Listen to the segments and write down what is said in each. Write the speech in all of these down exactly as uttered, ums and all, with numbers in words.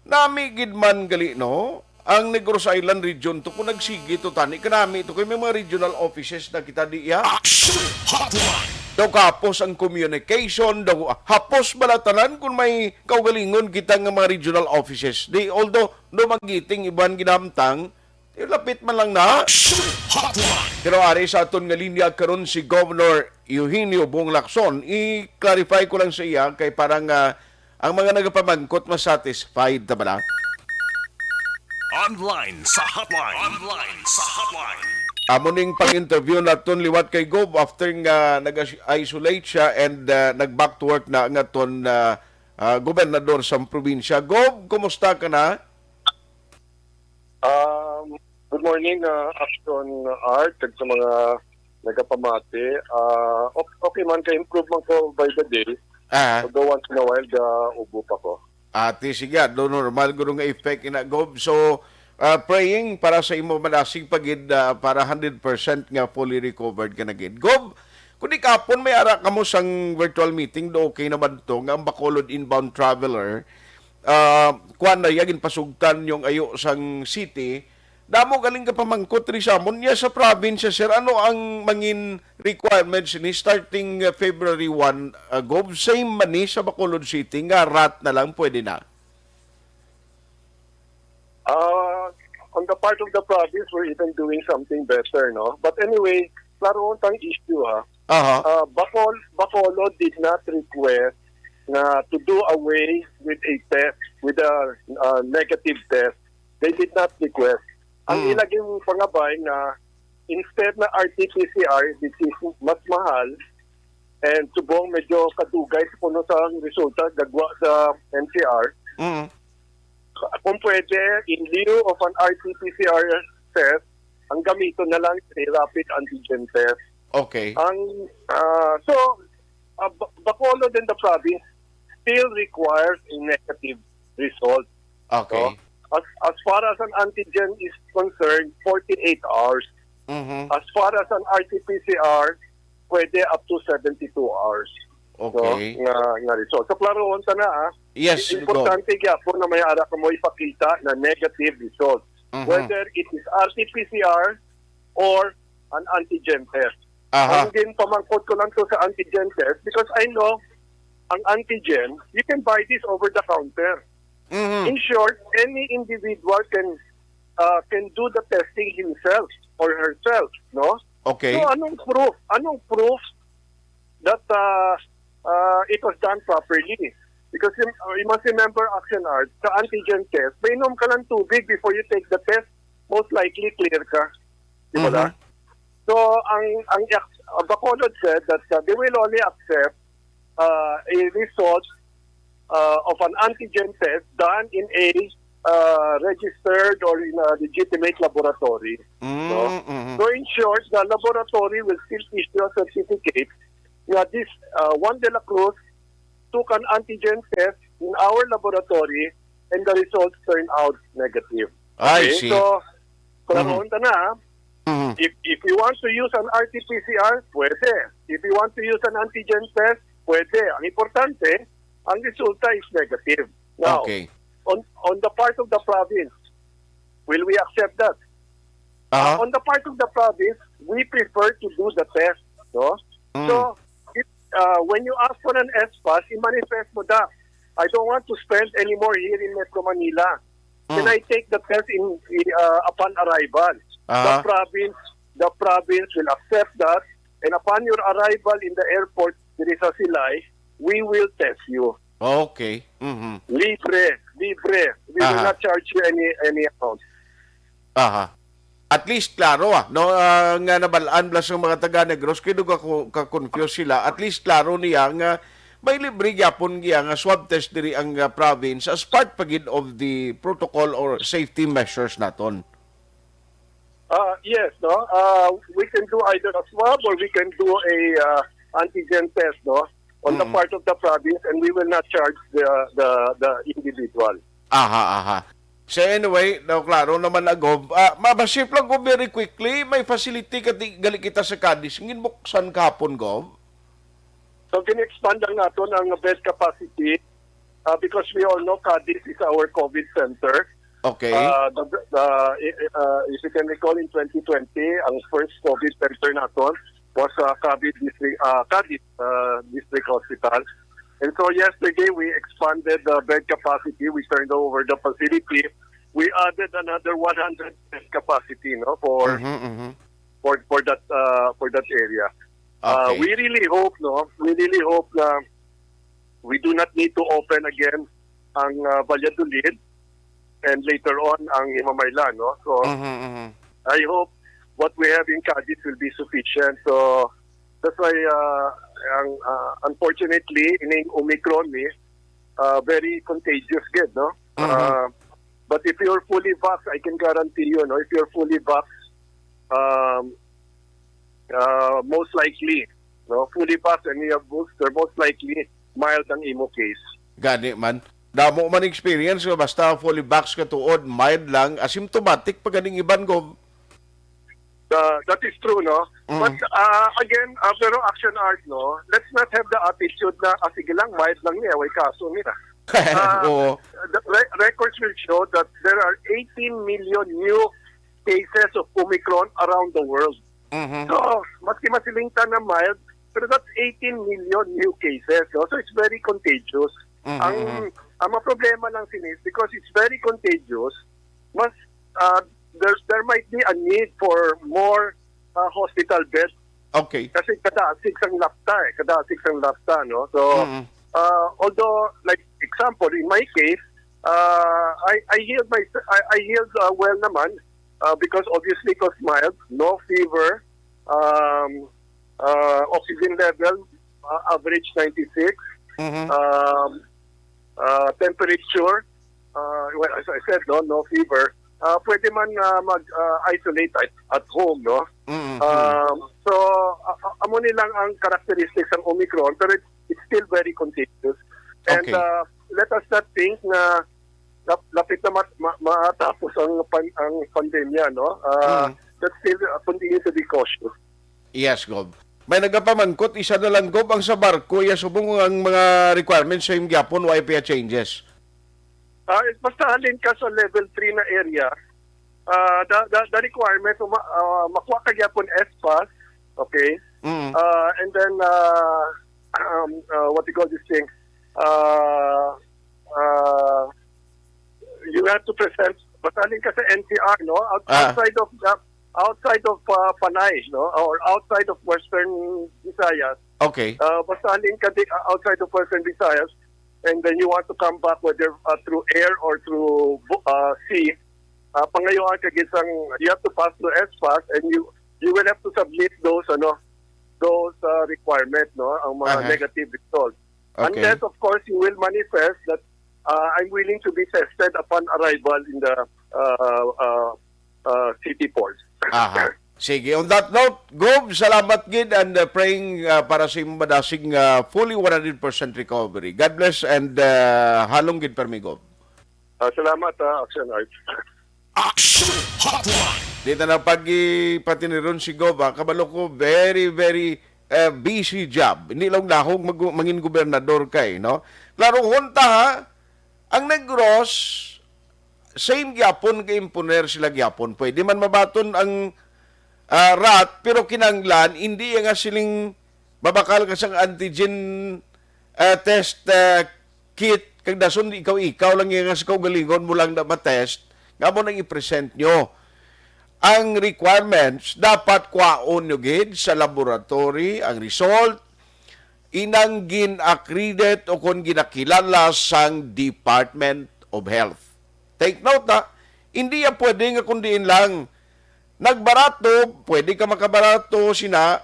Nami gid man gali, no? Ang Negros Island region to, kung nagsigi to, tani kanami to, kay may mga regional offices na kita diya. Action Hotline! Daw kapos ang communication, daw hapos bala tanan kung may kaugalingon kita nga mga regional offices. Di, although, do magiting iban ginamtang, lapit man lang na. Action Hotline! Pero ari sa aton nga linya karon si Governor Eugenio Bong Lacson, i-clarify ko lang sa iya kay parang, ah, ang mga nagapamangkot masatisfied ta bala. Online sa hotline. Online sa hotline. Amo ning pang-interview naton liwat kay Gov after nga nag-isolate siya and, ah, nag-back to work na ang aton, ah, ah, gobernador sa probinsya. Gov, kumusta ka na? Um, good morning, uh, Action Art, kag sa mga nagapamati. Uh, okay, okay man, ka-improve man ko by the day. Ah, Although once in a while, ga ubo pa ko. Ati, sige, do normal guro nga effect ina, Gob. So, ah, praying para sa imo manasig pagid, ah, para hundred percent nga fully recovered ka na gid. Gob, kung di kapon may ara kamo sang virtual meeting, do okay naman to nga ang Bacolod inbound traveler, ah, kuan na ya, ginpasugtan yung ayo sang city, damo galing ka pamangkot ri sa amon. Ya sa probinsya, sir, ano ang mangin requirements ni starting, uh, February one, uh, Gov? Same man ni sa Bacolod City nga rat na lang pwede na? Uh, on the part of the province, we're even doing something better, no? But anyway, klaro ang issue, ha? Aha. Uh, Bacol, Bacolod did not request na to do away with a test, with a uh, negative test. They did not request. Ang Mm. ila gin pangabay na instead na R T P C R, which is mas mahal, and subong medyo kadugay sa kuno sa resulta gagwa sa N C R, Mm. kung pwede, in lieu of an R T P C R test, ang gamiton na lang is a rapid antigen test. Okay. Ang ah, so uh, Ba- Bacolod and the province still requires a negative result. Okay. As as far as an antigen is concerned, forty-eight hours. Mhm. As far as an R T P C R, pwede up to seventy-two hours. No? Okay. Nga, nga result. So, klarohon ta na, ah. Yes, I- Gov. Importante gyapon na may ara ka mo ipakita na negative result. Mhm. Whether it is R T P C R or an antigen test. Aha. Ang din pamangkot ko lang to sa antigen test because I know ang antigen, you can buy this over the counter. Mhm. In short, any individual can uh, can do the testing himself or herself, no? Okay. So anong proof? Anong proof that uh, uh, it was done properly? Because you, uh, you must remember, Action Art, sa antigen test, mainom ka ng tubig before you take the test, most likely clear ka. Di ba? Mhm. So, ang ang uh, Bacolod said that uh, they will only accept uh, a result uh, of an antigen test done in a uh, registered or in a legitimate laboratory. Mm, No? mhm. So in short, the laboratory will still issue a certificate that this uh, Juan de la Cruz took an antigen test in our laboratory and the results turned out negative. I Okay, see. So, klarohon ta na, Mhm. if, if you want to use an R T P C R, pwede. If you want to use an antigen test, pwede. Ang importante, ang resulta is negative. Now, Okay. on on the part of the province, will we accept that? Aha. On the part of the province, we prefer to do the test, no? Mm. So, if, uh, when you ask for an S pass, i-manifest mo da. I don't want to spend anymore here in Metro Manila. Can Mm. I take the test in uh, upon arrival? The Aha. province, the province will accept that, and upon your arrival in the airport, there is a Silay, we will test you. Okay. Mhm. Libre, libre. We will Aha. Not charge you any any amount. Aha. At least klaro, ah, no, ah, nga nabalaan bala sa mga taga Negros, kay dugay ka confuse sila. At least klaro niya nga may libre gyapon giya nga swab test diri ang, ah, province as part pa gid of the protocol or safety measures naton. Uh, yes, no. Uh, we can do either a swab or we can do a uh, antigen test, no, on the Mm. part of the province, and we will not charge the the the individual. Aha, aha. So anyway, daw klaro naman na, Gob. Ah, ma- ma-shift lang ko very quickly, may facility kati gali kita sa Cadiz. Ginbuksan kahapon, Gob? So, gin-expand lang naton ang bed capacity Uh, because we all know Cadiz is our COVID center. Okay. Uh, the, the, uh, if you can recall, in twenty twenty, ang first COVID center naton was uh, Cadiz District, uh, Cadiz uh, District Hospital. And so yesterday, we expanded the bed capacity. We turned over the facility. We added another one hundred bed capacity, no, for Mhm, mhm. for for that uh, for that area. Uh, Okay. We really hope, no, we really hope na we do not need to open again ang uh, Valladolid and later on ang Himamaylan, no? So Mhm, mhm. I hope what we have in Cadiz will be sufficient. So that's why uh, ang uh, unfortunately ining Omicron ni uh, very contagious gid, no? Mhm. Uh, but if you're fully vax, I can guarantee you, no, if you're fully vax, um, uh, most likely, no, fully vax and you have booster, most likely mild ang imo case. Gani man. Damo man experience nga basta fully vax ka tuod, mild lang, asymptomatic pa ganing iban, Gov. Uh, that is true, no? Mm. But uh, again, uh, pero Action Art, no, let's not have the attitude na, ah, sige lang, mild lang niya, way kaso nila. Ah, Oo. The re- records will show that there are eighteen million new cases of Omicron around the world. Mhm. So, maski masiling ta na mild, pero that's eighteen million new cases, no? So it's very contagious. Mhm, Ang mhm. ang mga problema lang sini is because it's very contagious, mas uh, there there might be a need for more uh, hospital beds Okay. kasi kadasig sang lafta eh, kadasig sang lafta, no? So Mhm. uh, although, like, example, in my case, uh, I I healed my I, I healed uh, well naman uh, because obviously it was mild, no fever, um, uh, oxygen level uh, average ninety-six, Mhm. um, uh, temperature, uh, well, as I said, no, no fever. Uh, pwede man uh, mag uh, isolate at, at home, no? Mhm. Um, so, uh, uh, amo ni lang ang characteristics ng Omicron, pero it, it's still very contagious. And Okay. uh, let us not think na lap- lapit na mat- ma- matapos ang pan- ang pandemya, no? Uh, Mm. Let's still uh, continue to be cautious. Yes, Gov. May nagapamangkot, isa na lang, Gov, ang sa barko, iya subong ang mga requirements sa iyong gyapon, wala pa changes. Ah, basta halin ka sa level three na area, ah, the, the, the requirements, ma, ah, makuha ka gyapon S pass, okay? Mm. Uh, and then, uh, um, uh, what you call this thing? Uh, uh, you have to present, basta halin ka sa N C R, no? Out- Ah. Outside of the, outside of uh, Panay, no? Or outside of Western Visayas, Okay. uh, basta halin ka di, uh, outside of Western Visayas, and then you want to come back whether uh, through air or through bu- uh, sea, uh, pangayuan ka gid sang, you have to pass through S pass and you you will have to submit those, ano, those uh, requirements, no, ang mga Aha. negative results. Okay. Unless, of course, you will manifest that uh, I'm willing to be tested upon arrival in the uh, uh, uh, city ports. Aha. Sige, on that note, Gov, salamat gid and uh, praying uh, para sa imong madasig uh, fully one hundred percent recovery. God bless and uh, halong gid permi, Gov. Uh, salamat, uh, Action Art. Action Hotline. Dito na pag ipatiniron si Gov, ah, kabalo ko, very, very uh, busy job. Hindi lang dahog mag- mangin gobernador kay, no? Klaro, hunta ha, ang Negros, same gyapon kay imponer sila gyapon. Pwede man mabaton ang ah, rat, pero kinanglan, hindi nga siling mabakal ka sang antigen ah, test ah, kit, kag dason ikaw-ikaw lang nga sa kaugalingon mo lang na ma-test, nga mo nang i-present nyo. Ang requirements, dapat kwaon nyo gid sa laboratory ang result, inang gin-accredit o kon ginakilala sang Department of Health. Take note, ha, hindi yan pwede nga kung diin lang nagbarato, pwede ka makabarato sina,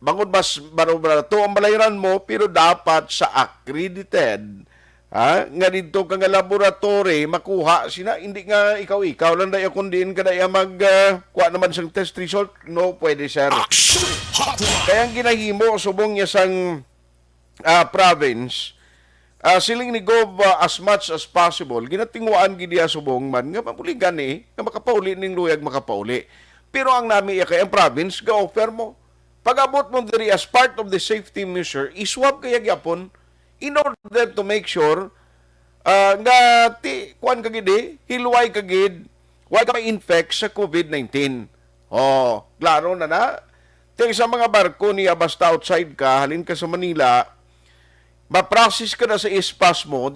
bangod mas baro-, barato ang balayran mo, pero dapat sa accredited, ha, nga didto ka nga laboratory, makuha sina, hindi nga ikaw-ikaw lang daya kung diin ka daya mag, ah, kuha naman sang test result, no, pwede, sir. Action Hotline. Kaya ang ginahimo subong niya sang ah, province, ah, siling ni Gov, ah, as much as possible, ginatinguhaan gid niya subong man nga mabuligan ni nga makapauli ning luyag makapauli. Pero ang nami iya kay ang province ga-offer mo. Pag-abot mo diri as part of the safety measure, iswab kaya gyapon in order to make sure ah, nga ti, kuwan ka gid eh, hilway ka gid, wa ka ma-infect sa COVID nineteen. Oh, klaro na na. Ti sa mga barko niya basta outside ka, halin ka sa Manila, ma-process ka na sa ispas mo,